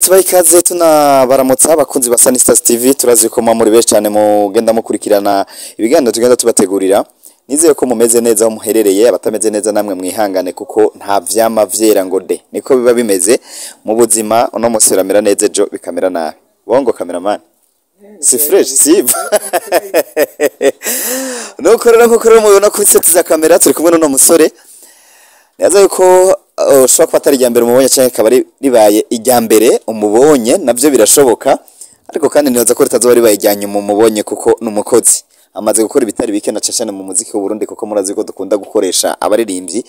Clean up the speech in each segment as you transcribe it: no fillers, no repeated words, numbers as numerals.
Tubaha ikaze, tunabaramutsa abakunzi ba Sunny Stars TV. Turazi ko muba muri benshi cyane mugenda mukurikirana ibiganiro tugenda tubategurira. Nizeye ko mumeze neza aho muherereye. Abatameze neza namwe mwihangane, kuko nta vyama vyera ngo de. Niko biba bimeze mu buzima, uno munsi biramera neza, ejo bikamera nabi. Bongo cameraman, si fresh si nuko rero, nkuko rero mubibona kuri set za kamera, turi kumwe n'uno musore. Neza yuko ushobora kuba atari irya mbere umubonye, cyangwa ikaba ribaye irya mbere umubonye, nabyo birashoboka. Ariko kandi nibaza ko ritazoba ribaye irya nyuma umubonye, kuko ni umukozi amaze gukora ibitari bike, na cane cane mu muziki w'u Burundi, kuko murazi ko dukunda gukoresha abaririmbyi,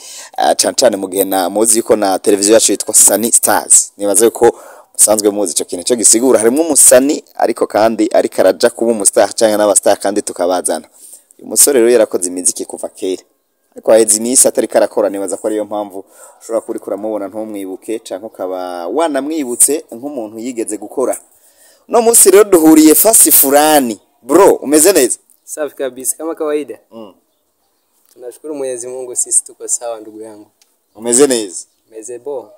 cane cane mu gihe na muzi yuko na televiziyo yacu yitwa Sunny Stars. Nibaza yuko musanzwe muzi ico kintu cyo gisigura harimo umusani, ariko kandi ariko araja kuba umustar canke n'abastar kandi tukabazana. Uyu musore rero yarakoze imiziki kuva kera, ariko haheze iminsi atariko arakora. Nibaza ko ariyo mpamvu ushobora kuba uriko uramubona ntumwibuke, canke ukaba wanamwibutse nk'umuntu yigeze gukora. Uno munsi rero duhuriye fasi furani. Bro, umeze neza? Safi kabisa kama kawaida. Tunashukuru Mwenyezi Mungu, sisi tuko sawa ndugu yangu. Umeze neza? Meze bo.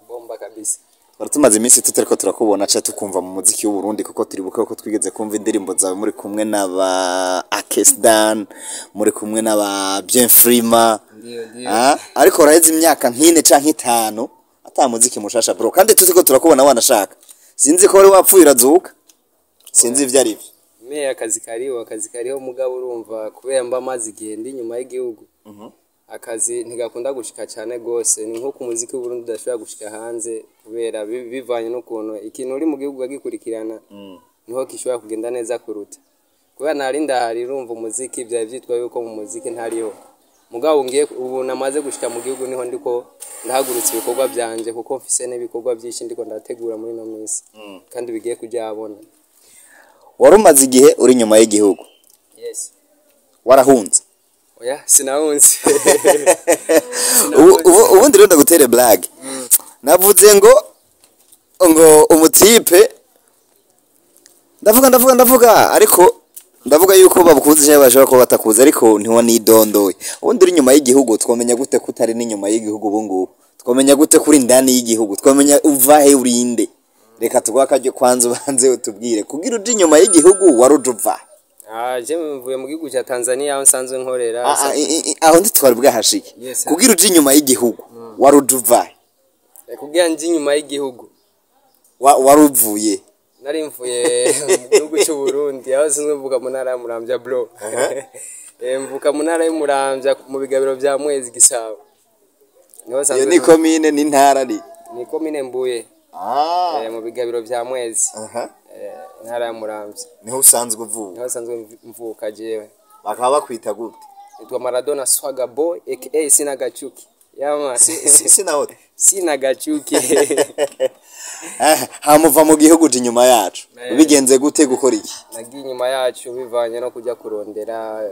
Bomba kabisa. Twari tumaze iminsi tutariko turakubona ca tukumva mu muziki w'u Burundi, kuko turibuka ko twigeze kumva indirimbo zawe muri kumwe n'aba Akesdan, muri kumwe n'aba Bienfrima. Ndio. Ah, ariko uraheze imyaka nk'ine canke 5 ata muziki mushasha, bro, kandi tuziko turakubona wanashaka. Sinzi ko wari wapfuye urazuka, sinzi ivyo ari byo. Mimi akazi kariho, akazi kariho, mugabo urumva kubera mba maze igihe ndi inyuma y'igihugu. Akazi ntigakunda gushika cyane gose, ni nko ku muziki w'u Burundi udashobora gushika hanze kubera bivanye n'ukuntu ikintu uri mu gihugu agikurikirana niho gishobora kugenda neza kuruta. Kubera nari ndahari, urumva umuziki byari vyitwa yuko mu muziki ntariho. Mugabo ngiye ubu namaze gushika mu gihugu, niho ndiko ndahagurutse ibikorwa byanje, kuko mfise n'ibikorwa byinshi ndiko ndategura muri ino minsi kandi bigiye kuja abona. Wari umaze igihe uri inyuma y'igihugu? Yes. Warahunze? Oya, sinahunze. Ubundi rero ndagutere blague. Navuze ngo umutipe, ndavuga ariko ndavuga yuko babukuzi cyangwa bashobora kuba batakuzi, ariko ntiwanidondoye. Ubundi uri inyuma y'igihugu, twamenya gute ko utari n'inyuma y'igihugu ubu ngubu? Twamenya gute ko uri indani y'igihugu? Twamenya uva he, urinde? Reka tuguhe akaryo kwanza ubanze utubwire, kugira uje inyuma y'igihugu wari uje uva? Ah, je mvuye mu gihugu cya Tanzania aho nsanzwe nkorera. Ah, ah, aho ntitwari bwahashike. Yes. Kugira uje inyuma y'igihugu wari uje uva? Kugira nje inyuma y'igihugu, Wari uvuye? Nari mvuye mu gihugu cy'u Burundi aho nsanzwe mvuka mu ntara ya Muramvya, bro. Mvuka mu ntara y'Umuramvya mu bigabiro bya Mwezi Gisabo. Niho Iyo nsanzwe. Ni komine, ni ntara ni? Ni komine Mbuye. Mu bigabiro bya Mwezi. Intara ya Muramvya. Niho usanzwe uvuka? Niho nsanzwe mvuka jewe. Bakaba bakwita gute? Nitwa Maradona Swaga Boy aka Sina Gachuki. Yama. Sinahote? Sina Gachuki. Hamuva mu gihugu uje inyuma yacu. Bigenze gute, gukora iki? Nagiye inyuma yacu bivanye no kujya kurondera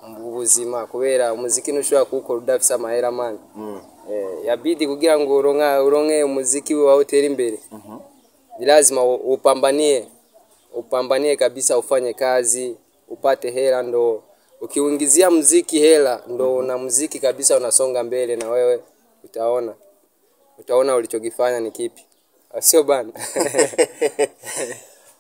mu buzima, kubera umuziki ntushobora kuwukora udafise amahera, man. Yabidi kugira ngo uronke umuziki wawe utere imbere, ni lazima upambanie, upambanie kabisa, ufanye kazi upate hela, ndo ukiuingizia muziki hela ndo una muziki kabisa unasonga mbele, na wewe utaona ulichokifanya ni kipi. Ah, sio bana?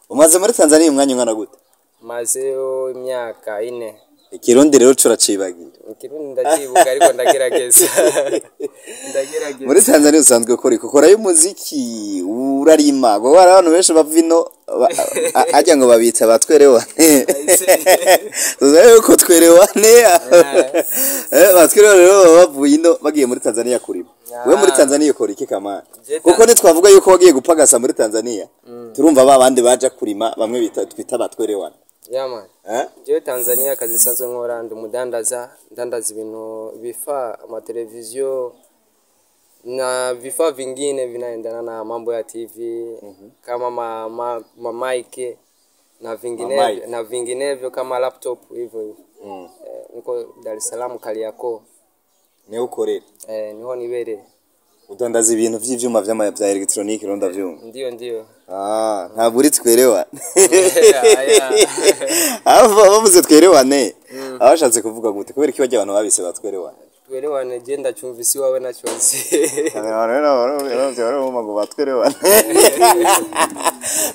Umaze muri Tanzania umwanya ungana gute? Mazeyo imyaka 4. Ikirundi rero curacibagira? Ikirundi ndacibuka, ariko ndagerageza, ndagerageza. Muri Tanzania usanzwe ukora iki? Ukorayo umuziki, urarima? Kuko hari abantu benshi bava ino ajya ngo babita batwerewane. Tuzaye yuko twerewane. Batwerewane rero baba bavuye ino bagiye muri Tanzania kurima. We muri Tanzania ukora iki kamana? Kuko ntitwavuga yuko wagiye gupagasa muri Tanzania, turumva ba bandi baja kurima bamwe bita twita batwerewane. Yeah man. Eh? Jewe Tanzania akazi nsanzwe nkora, ndi umudandaza, ndandaza ibintu vifaa, amateleviziyo na vifaa vingine vinaendana na mambo ya TV, kama ma mic na vinginevyo. Ma mic. Na vinginevyo kama laptop hivyo hivyo. Niko Dar es Salaam, Kariakoo. Niho ukorera? Niho nibereye. Udandaza ibintu vy'ivyuma vya electronique rero, ndavyumva. Ndio. Ah, ntabwo uri twerewane. Yeah. Abo bavuze twerewane abashatse kuvuga gute? Kubera ko bajya abantu babise batwerewane? Twelewane je ndacumvise iwawe naconse.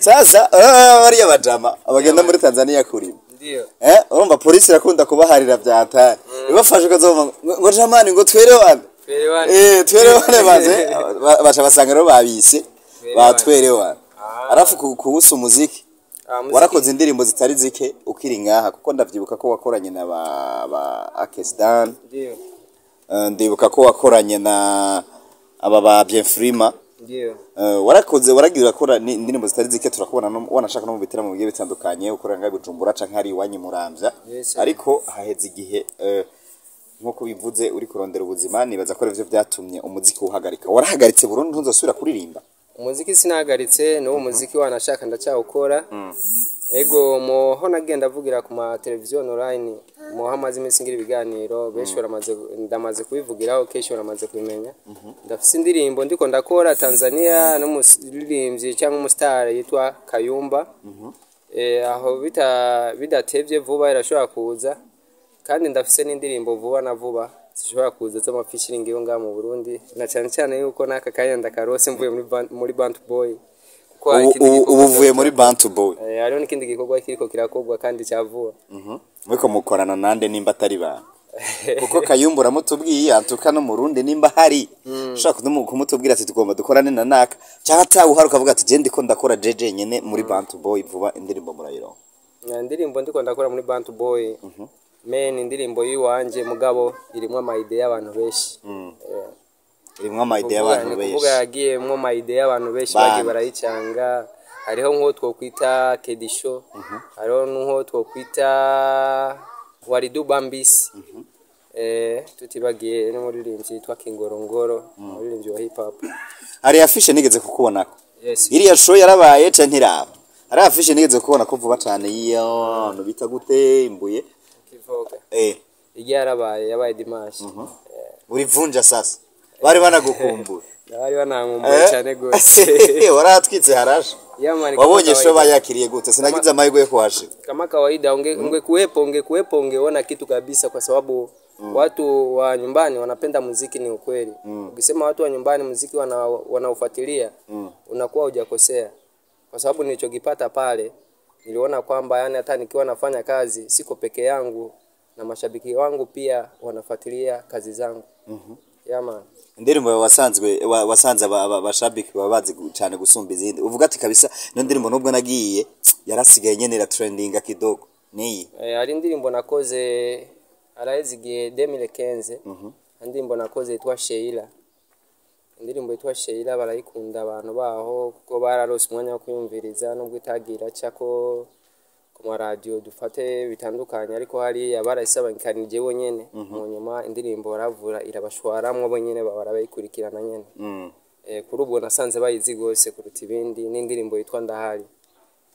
Sasa bariya bajama abagenda muri Tanzania kurima, Ndio. Urumva polisi irakunda kubaharira vya hatari, ibafashe ukazoma ngo jamani, ngo twelewane. Twelewane. Twelewane, baze baca basanga rero babise batwerewane. Ah. Arafu kuhusu muziki, Ah, muziki. warakoze indirimbo zitari zike ukiri ngaha, kuko ndavyibuka ko wakoranye na ba Akesdan. Ndio. Ndibuka ko wakoranye na aba ba Bienfrima. Ndio. Warakoze, waragiye urakora indirimbo zitari zike, turakubona wanashaka no mu bitaramo bigiye bitandukanye ukorera ngaha i Bujumbura canke hari iwanyu i Muramvya. Yes, sir. Ariko haheze igihe, nkuko bivuze, uri kurondera ubuzima. Nibaza ko arivyo vyatumye umuziki uhagarika. Warahagaritse burundu, ntuzosubira kuririmba? Umuziki sinahagaritse, n'uwo muziki wanashaka ndacyawukora. Ego, muho nagenda avugira ku ma televiziyo online, muho amaze iminsi ngira ibiganiro, benshi baramaze, ndamaze kubivugiraho kenshi, baramaze kubimenya. Ndafise indirimbo ndiko ndakora Tanzania n'umuririmbyi cyangwa umustar yitwa Kayumba. Aho bita bidatevye vuba irashobora kuza, kandi ndafise n'indirimbo vuba na vuba zishobora kuza z'ama featuring yo ngaha mu Burundi, na cyane cyane yuko n'aka kanya ndakarose mvuye muri Bantu Boy, kuko hari Ubu ikindi ubu gikorwa. Ubu uvuye muri Bantu Boy? Hariho n'ikindi gikorwa kiriko kirakorwa kandi cya vuba. Muriko mukorana nande nimba atari bantu? Kuko Kayumba uramutubwiye, antuka no mu Rundi nimba hari ushaka kumutubwira ati tugomba dukorane na naka, cyangwa atawuhari ukavuga ati je ndiko ndakora jeje nyene muri Bantu Boy, vuba indirimbo murayironka. Na indirimbo ndiko ndakora muri Bantu Boy, men indirimbo y'iwanje, mugabo irimwo ama idées y'abantu benshi. Irimwo ama idées y'abantu Ni benshi. kuvuga yagiyemwo ama idées y'abantu benshi. Bande. Bagiye barayicanga. Hariho nk'uwo twokwita Kedisho, hariho n'uwo twokwita Waridu Bambisi, tutibagiye n'umuririmbyi yitwa Kingorongoro, umuririmbyi wa hip hop. Hari affiche nigeze kukubonako. Yes. Iriya show yarabaye ca ntiraba? Hari affiche nigeze kubona ko vuba cane yiyo bita gute, imbuye? Kivoga. Igihe yarabaye, yabaye dimanche. Urivunja sasa, bari banagukumbura. Bari banankumbuye cyane gose. Waratwitse harashe. Yeah, man, kama Wabonye show kawaida. bayakiriye gute? Sinagize amahirwe yo kuhashika. Kama kawaida, ungekuwepo ungeona kitu kabisa, kwa sababu watu wa nyumbani wanapenda muziki, ni ukweli. Ukisema watu wa nyumbani muziki wanaufuatilia, unakuwa hujakosea, kwa sababu nilichokipata pale niliona kwamba yani hata nikiwa nafanya kazi siko peke yangu, na mashabiki wangu pia wanafuatilia kazi zangu. Yeah, man. Indirimbo wasanzwe wasanze abashabiki baba bazi cyane gusumba izindi, uvuga ati kabisa ino ndirimbo nubwo nagiye yarasigaye nyene iratrendinga kidogo, niyi? Hari indirimbo nakoze araheze igihe 2015, indirimbo nakoze yitwa Sheila. Indirimbo yitwa Sheila barayikunda abantu baho, kuko bararose umwanya wo kuyumviriza, nubwo itagira ko ku maradiyo dufate bitandukanye, ariko hariya barayisabankanije bonyene. Mu nyuma indirimbo baravura irabashwaramwo bonyene, baba barayikurikirana nyene. Kuri ubwo nasanze bayizi gose kuruta ibindi. N'indirimbo yitwa Ndahari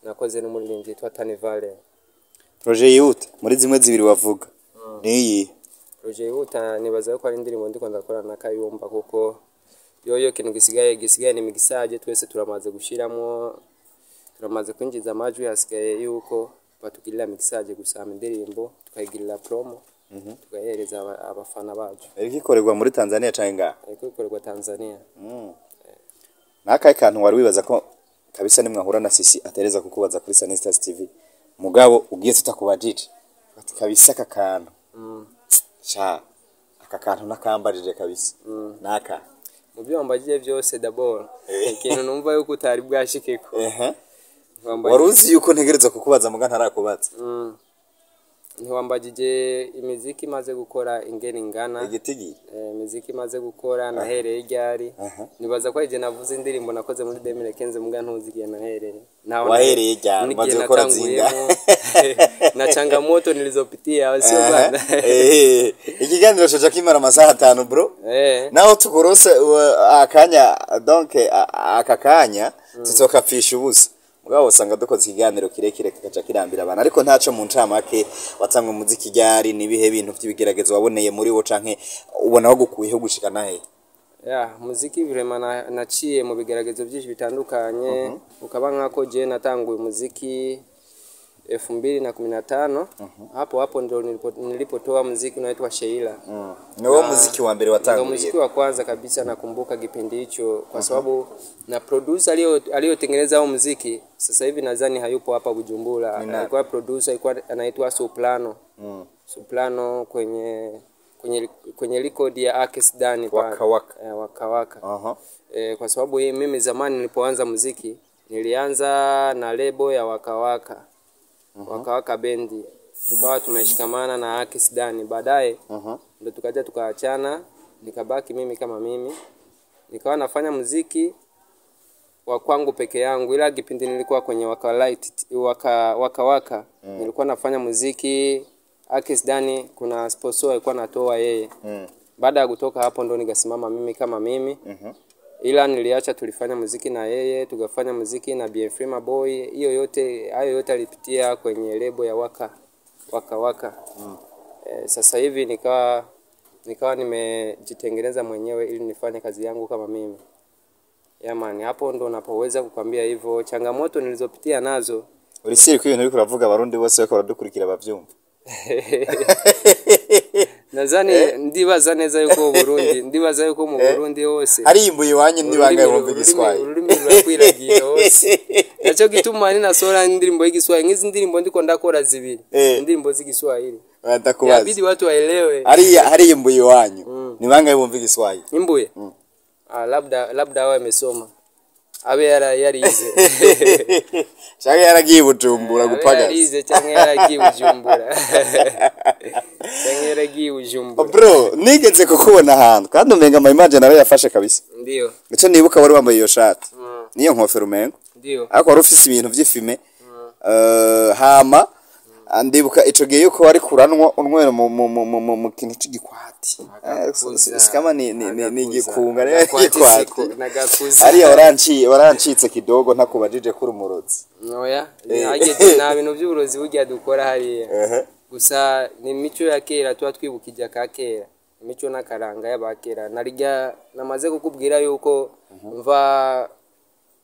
nakoze n'umuririmbyi yitwa Tanivale. Projet yihuta muri zimwe zibiri wavuga niyi? Projet yihuta nibaza ko ari indirimbo ndiko ndakorana na Kayumba, kuko yoyo ikintu gisigaye ni mixage. Twese turamaze gushiramo, turamaze kwinjiza amajwi, hasigaye yuko batugirira mixage gusa, hama indirimbo tukayigirira promo, tugahereza abafana bacu. Iriko ikorerwa muri Tanzania canke ngaha? Ariko ikorerwa Tanzania. Nakahe kantu wari wibaza ko kabisa nimwahura na Sisi atereza kukubaza kuri Sanistas TV, mugabo ugiye tutakubajije, ati kabisa aka kantu, sha aka kantu nakambarije kabisa, naka? Mu byo wambajije byose, d'abord ikintu numva yuko utari bwashikeko. Wari uzi yuko ntegereza kukubaza muga ntarakubaza. Ntiwambajije imiziki imaze gukora ingene ingana. Igitigi. Imiziki imaze gukora, nahereye ryari. Nibaza ko igihe navuze indirimbo nakoze muri 2015, muga ntuzi igihe nahereye. Naho Wahereye ryari? n'igihe Umaze gukora natanguyemo na changamoto nilizopitia, sio bwana? Ikiganiro coca kimara amasaha 5, bro. Naho tukorose akanya, donc aka kanya tutokapfisha ubusa, mugabo usanga dukoze ikiganiro kirekire kikaca kirambira abantu, ariko ntaco. Mu ncamake, watanga umuziki ryari? Nibihe bintu vy'ibigeragezo waboneye muri wo, canke ubona wagukuyeho gushika nahe? Ya muziki vraiment naciye mu bigeragezo byinshi bitandukanye, ukaba nkako je natanguye umuziki. 2015. Hapo hapo ndo nilipotoa muziki unaitwa Sheila. Niwo muziki wa mbere Ndio watanguriye? Muziki wa kwanza kabisa. Nakumbuka kipindi hicho kwa sababu na producer aliyotengeneza huo muziki sasa hivi nadhani hayupo hapa Bujumbura. Ni nani? Alikuwa producer, alikuwa anaitwa Soprano. Soprano kwenye record ya Akes Dani pale. Waka Waka. Eh, Waka Waka. Kwa sababu hii mimi zamani nilipoanza muziki nilianza na lebo ya Waka Waka. Waka Waka bendi. Tukawa tumeshikamana na Akes Dani. Baadaye ndo tukaja tukaachana, nikabaki mimi kama mimi. Nikawa nafanya muziki wa kwangu peke yangu, ila kipindi nilikuwa kwenye Waka Light, Waka Waka, Waka nilikuwa nafanya muziki Akes Dani, kuna sponsor alikuwa anatoa yeye. Baada ya kutoka hapo ndo nikasimama mimi kama mimi. Ila niliacha, tulifanya muziki na yeye, tukafanya muziki na BM Frima Boy. Hiyo yote, hayo yote alipitia kwenye lebo ya Waka Waka Waka. Sasa hivi nikawa nimejitengeneza mwenyewe ili nifanye kazi yangu kama mimi. Yamani, hapo ndo napoweza kukwambia hivyo changamoto nilizopitia nazo. Uri sûr ko ibintu uriko uravuga abarundi bose bariko baradukurikira bavyumva? Nadhani ndibaza neza yuko Burundi, ndibaza yuko mu Burundi hose Hariyimbuye iwanyu ntibangaye bumva igiswahili? Ururimi rurakwiragiye hose, naco gituma ninasohora indirimbo y'igiswahili, nk'izi ndirimbo ndiko ndakora zibiri, indirimbo z'igiswahili, Ndakubaza. yabidi watu waelewe. Hariya hariyimbuye iwanyu ni bangahe bumva igiswahili? Imbuye, ah, labda awe amesoma, abe yarize. Canke yaragiye i Bujumbura Abe gupagasa. Yarize canke yaragiye Bujumbura, canke yaragiye Bujumbura. Bro, nigeze kukubona ahantu kandi umenga ama image nawe yafashe kabisa. Ndio. Nico nibuka, wari wambaye iyo shati niyo nkofero umengo, ariko wari ufise ibintu vy'ifime. Hama ndibuka ico gihe yuko wari kuranwa unywera mu kintu c'igikwati. Agakuza. Kama ni igikunga ni Agakwati. igikwati. Siko nagakuza. Hariya warancitse kidogo ntakubajije kuri umurozi. Oya, hageze nta bintu by'uburozi burya dukora hariya. Gusa ni imico ya kera, tuba twibukije aka kera, imico n'akaranga y'abakera. Narirya namaze kukubwira yuko mva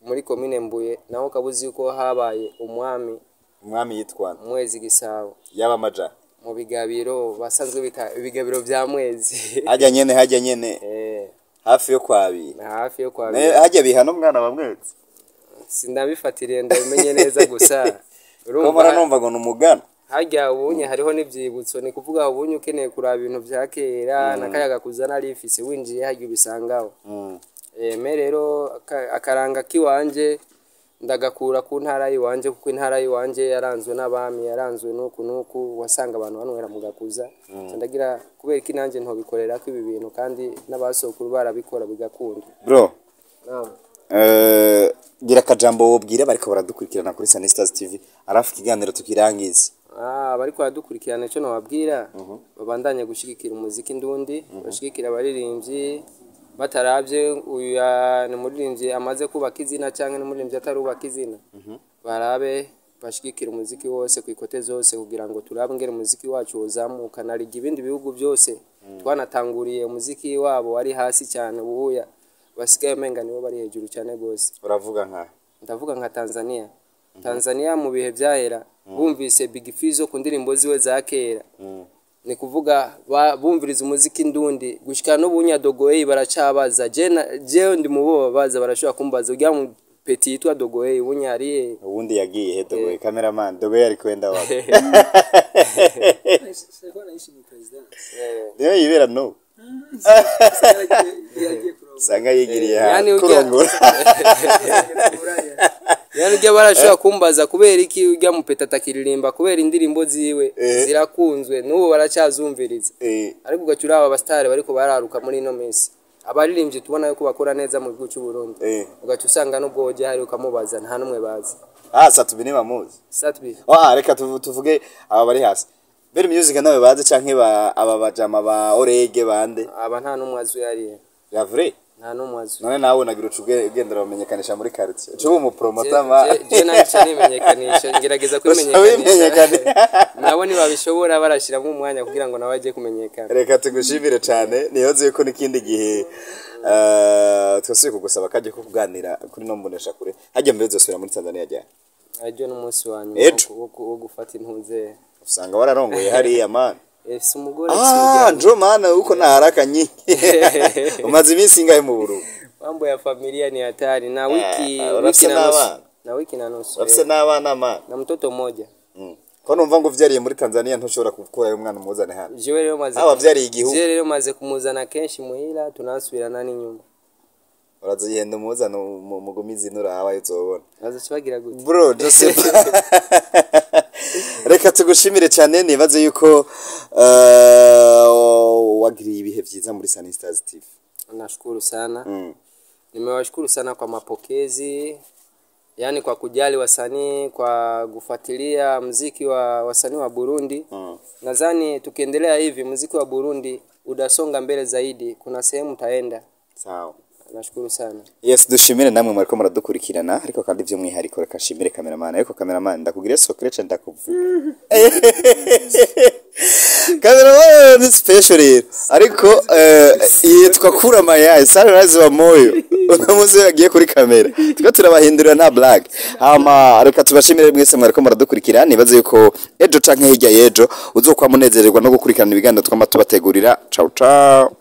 muri komine Mbuye, naho ukabuzi yuko habaye umwami. Umwami yitwa Mwezi Gisabo. Yaba amaja Mu bigabiro basanzwe bita ibigabiro bya Mwezi. Hajya nyene Eh. hafi yo kwabira. Hafi yo kwa Hajya biha n'umwana wa Mwezi. Sindabifatiriye ndabimenye neza, gusa ko mpora numva ngo ni umugana. Harya ubunye hariho n'ivyibutso, ni kuvuga ubunye ukeneye kuraba ibintu vya kera n'akayaga kuzana rifise, winjiye harya ubisangaho. Me rero akaranga kiwanje ndagakura ku ntara yiwanje, kuko intara yiwanje yaranzwe n'abami, yaranzwe nuku nuku, wasanga abantu banywera mu gakuza. Ca ndagira kubera iki nanje ntobikorera ko ibi bintu, kandi n'abasokuru barabikora bigakunda. Bro, Naam. Gira akajambo wobwira bariko baradukurikirana kuri Sunny Stars TV, arafu ikiganiro tukirangize. Ah, bariko baradukurikirana, icyo nababwira, babandanye gushigikira umuziki ndundi, bashigikira abaririmbyi bataravye uyu ni umuririmbyi amaze kubaka izina cyangwa ni umuririmbyi atarubaka izina. Barabe bashigikira umuziki wose ku ikote zose, kugira ngo turabe ngere umuziki wacu uzamuka. Narigi ibindi bihugu byose twanatanguriye umuziki wabo wari hasi cyane, ubuya basigaye umenga nibo bari hejuru cyane gose. Uravuga nka Ndavuga nka Tanzania. Tanzania mu bihe byahera bumvise Big Fizzo ku ndirimbo ziwe za kera, ni kuvuga bumviriza umuziki ndundi gushika n'ubu. Dogoei baracabaza, jewe ndi mu bo babaza, barashobora kumbaza ujya mu petit yitwa Dogoei ubunya ariye. Ubundi yagiye he Dogoye? Cameraman, Dogoye ari kwenda wapi? Sikuwa naishi mu president. Niyo yibera no Yagiye kurongora. Sanga yigiriye Yani ha kurongora. Buraya. Yani ujya barashobora kumbaza kubera iki ujya mu petit atakiririmba, kubera indirimbo ziwe zirakunzwe n'ubu baracyazumviriza. Ariko ugaca uraba abasitari bariko bararuka muri ino minsi, abaririmbyi tubona yuko bakora neza mu gihugu cy'u Burundi, ugaca usanga n'ubwo wojya hari ukamubaza nta n'umwe bazi. Ah, Satubi ni bamuzi. Satbi. Ah, reka tuvuge aba bari hasi. Berry Music nawe bazi, canke ba aba bajama ba Orege bande? Aba nta n'umwe azwi hariya. Ya vrai? Nta n'umwe azwi. None nawe unagira ucuge ugendera bamenyekanisha muri quartier. Ucu mu promoter ma. Je nanje nimenyekanisha, ngerageza wimenyekanisha. kwimenyekanisha, nabo ntibabishobora barashiramo umwanya kugira ngo nawe ajye kumenyekana. Reka tugushimire cyane, niyoze yuko n'ikindi gihe twasubiye kugusaba kajya ko kuganira kuri no mbonesha kure. Hajya mbere uzosubira muri Tanzania ryari? Ejo n'umunsi wa nyuma Ejo? wo gufata intuze. Usanga wararongoye hariya, man. Efise umugore, efise Ah, umuryango. Njo maana uko na haraka nyingi. Umaze iminsi ingahe mu Burundi? Mambo ya familia ni hatari na wiki Eh, wiki urafise na nusu n'abana? na wiki na nusu. Urafise Eh, n'abana, man? Na mtoto mmoja. Ko numva ngo uvyariye muri Tanzania, ntushobora gukurayo umwana umuzane hano? Jewe rero maze Ah, wavyariye igihugu. Jewe rero maze kumuzana kenshi muhira, tunasubirana n'inyuma. Urazihenda umuzane, mugumize ino, uraba uzobona. Bazoca gute? Bro Joseph, reka tugushimire cyane. Nibaze yuko wagiriye ibihe byiza muri Sunny Stars TV. Nashukuru sana. Nimewashukuru sana kwa mapokezi, yani kwa kujali wasanii, kwa kufuatilia mziki wa wasanii wa Burundi. Nadhani tukiendelea hivi muziki wa Burundi udasonga mbele zaidi, kuna sehemu taenda. Sawa. Nashukuru sana. Yes, dushimire namwe mwariko muradukurikirana, ariko kandi by'umwihariko reka nshimire cameraman. Ariko cameraman, ndakugire secret, ndakuvuga cameraman ni special rero, ariko yitwa Kura Mayai Sunrise wa Moyo. Uno munsi yagiye kuri kamera, twe turabahindurira, nta blague. Hama reka tubashimire mwese mwariko muradukurikira. Nibaze yuko ejo canke hirya y'ejo uzokwa munezererwa no gukurikirana ibiganiro twama tubategurira. Ciao ciao.